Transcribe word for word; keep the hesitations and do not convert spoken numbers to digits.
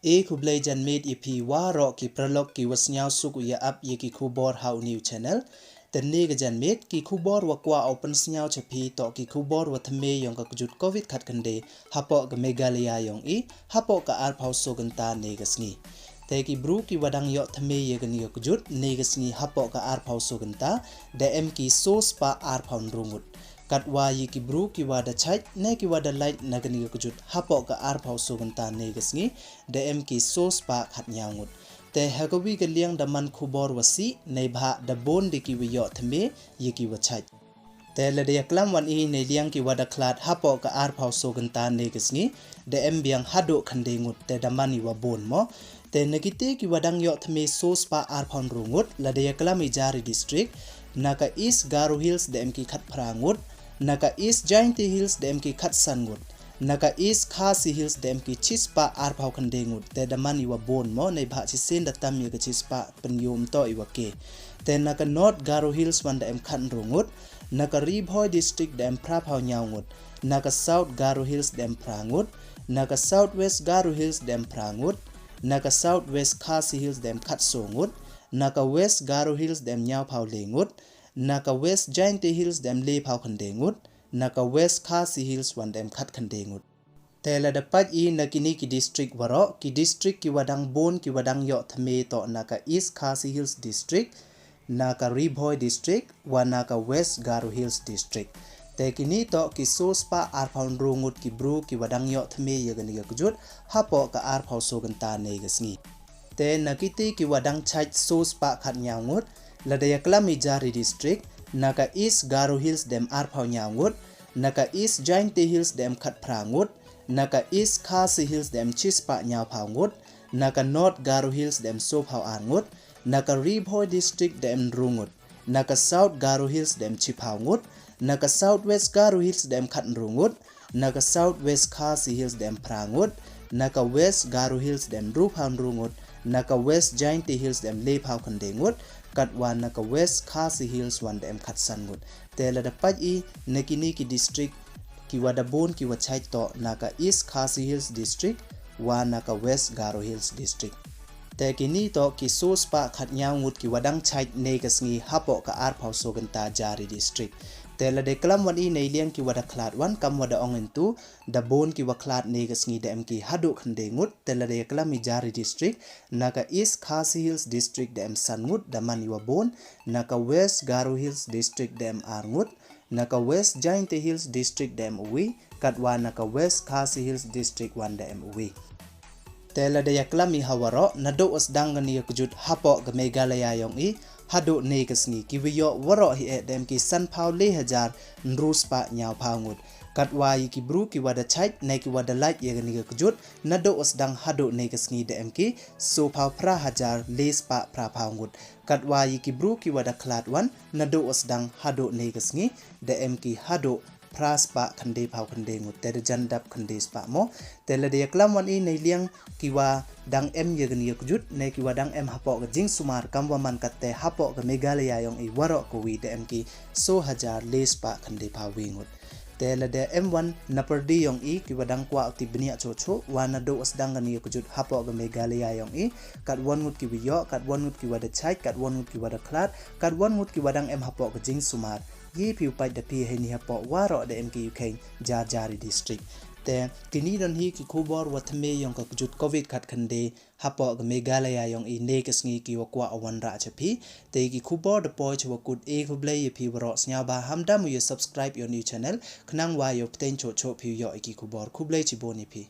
E khublei janmiet ya phi waroh ki paralok ki wa sniawsuk u ya ap ya ki khubor ha u new channel. Te ne ka janmiet ki khubor wa kwah u pynsniaw cha phi toh ki khubor wa thymme yong ka kjut covid khatkhyndai hapoh ka Meghalaya yong i, hapoh ka arphaw so kynta ne ka sngi. Te ki bru ki wa dang yoh thymme ya kani ka kjut ne ka sngi hapoh ka arphaw so kynta, da em ki so spah arphaw ynru ngut. Katwa ya ki bru ki wa da chait ne ki wa da lait na kani ka kjut hapoh ka arphaw so kynta ne ka sngi, da em ki so spah khatnyaw ngut. Te ha ka wi ka liang da man khubor wa sih, neibhah da bun de ki wa yoh thymme ya ki wa chait. Te lada ya klam wan i nei liang ki wa da khlad hapoh ka arphaw so kynta ne ka sngi, da em biang haduh khyndai ngut, te da man i wa bun mo. Te na kite ki wa dang yoh thymme so spah arphaw ynru ngut, lada ya klam i jari district, na ka East Garo Hills da em ki khatphra ngut, na ka East Jaintia Hills da em ki khatsan ngut, na ka East Khasi Hills da em ki chi spah arphaw khyndai ngut, te da man i wa bun mo, neibhah chisien da tam ya ka chi spah pynyoo ym toh i wa ke. Te na ka North Garo Hills wan da em khatynru ngut, na ka Ri Bhoi District da em phraphaw nyaw ngut, na ka South Garo Hills da em phra ngut, na ka South West Garo Hills da em phra ngut, na ka South West Khasi Hills da em khatso ngut, na ka West Garo Hills da em nyawphaw le ngut, na ka West Jaintia Hills da em lephaw khyndai ngut, na ka West Khasi Hills wan da em khatkhyndai ngut. Te lada pait i na kini ki district waroh, ki district ki wa dang bun ki wa dang yoh thymme toh na ka East Khasi Hills District, na ka Ri Bhoi District, wa na ka West Garo Hills District. Te kini toh ki so spah arphaw ynru ngut ki bru ki wa dang yoh thymme ya kani ka kjut hapoh ka arphaw so kynta ne ka sngi. Te na kite ki wa dang chait so spah khatnyaw ngut, lada ya klam i jari district, na ka East Garo Hills da em arphaw nyaw ngut, na ka East Jaintia Hills da em khatphra ngut, na ka East Khasi Hills da em chi spah nyawphaw ngut, na ka North Garo Hills da em sophaw ar ngut, na ka Ri Bhoi District da em ynru ngut, na ka South Garo Hills da em chiphaw ngut, na ka South West Garo Hills da em khatynru ngut, na ka South West Khasi Hills da em phra ngut, na ka West Garo Hills da em ynruphaw ynru ngut, na ka West Jaintia Hills da em lephaw khyndai ngut, katwa na ka West Khasi Hills wan da em khatsan ngut. Te lada pait i na kini ki district ki wa da bun ki wa chait toh na ka East Khasi Hills District, wa na ka West Garo Hills District. Te kini toh ki so spah khatnyaw ngut ki wa dang chait ne ka sngi hapoh ka arphaw so kynta jari district. Te lada klam wan i nei liang ki wa da khlad wan, kam wa da ong entu, da bun ki wa khlad ne ka sngi, da em ki haduh khyndai ngut. Te lada ya klam i jari district, na ka East Khasi Hills District da em san ngut, da man i wa bun, na ka West Garo Hills District da em ar ngut, na ka West Jaintia Hills District da em uwi, katwa na ka West Khasi Hills District wan da em uwi. Te lada ya klam i ha waroh, naduh wa sdang kani ka kjut hapoh ka Meghalaya yong i, haduh ne ka sngi, ki wa yoh waroh hi eh da em ki sanphaw le hajar ynru spah nyawphaw ngut. Katwa ya ki bru ki wa da chait ne ki wa da lait ya kani ka kjut, naduh wa sdang haduh ne ka sngi da em ki sophaw phra hajar le spah phraphaw ngut. Katwa ya ki bru ki wa da khlad wan, naduh wa sdang haduh ne ka sngi, da em ki haduh phra spah khyndai phaw khyndai ngut, te da jan dap khyndai spah mo. Te lada ya klam wan i nei liang ki wa dang em ya kani ka kjut, ne ki wa dang em hapoh ka jingsumar, kam wa man katte hapoh ka Meghalaya yong i waroh kawi da em ki so hajar le spah khyndai phaw wi ngut. Te lada em wan na pyrdi yong i ki wa dang kwah u tip bniah choh choh, wa naduh wa sdang kani ka kjut hapoh ka Meghalaya yong i, katwon ngut ki wa yoh, katwon ngut ki wa da chait, katwon ngut ki wa da khlad, katwon ngut ki wa dang em hapoh ka jingsumar. Ye phi u pait da phi heini hapoh waroh da em ki u kheiñ jar jar i district. Te kini don hi ki khubor wa thymme yong ka kjut covid khatkhyndai hapoh ka Meghalaya yong i ne ka sngi ki wa kwah u wanrah cha phi. Te ki khubor da poi cha wa kut, e khublei ya phi waroh, sniawbha ham dam u ya subscribe ya u new channel, khnang wa yow pteng choh choh phi u yoh i ki khubor. Khublei chibun ya phi.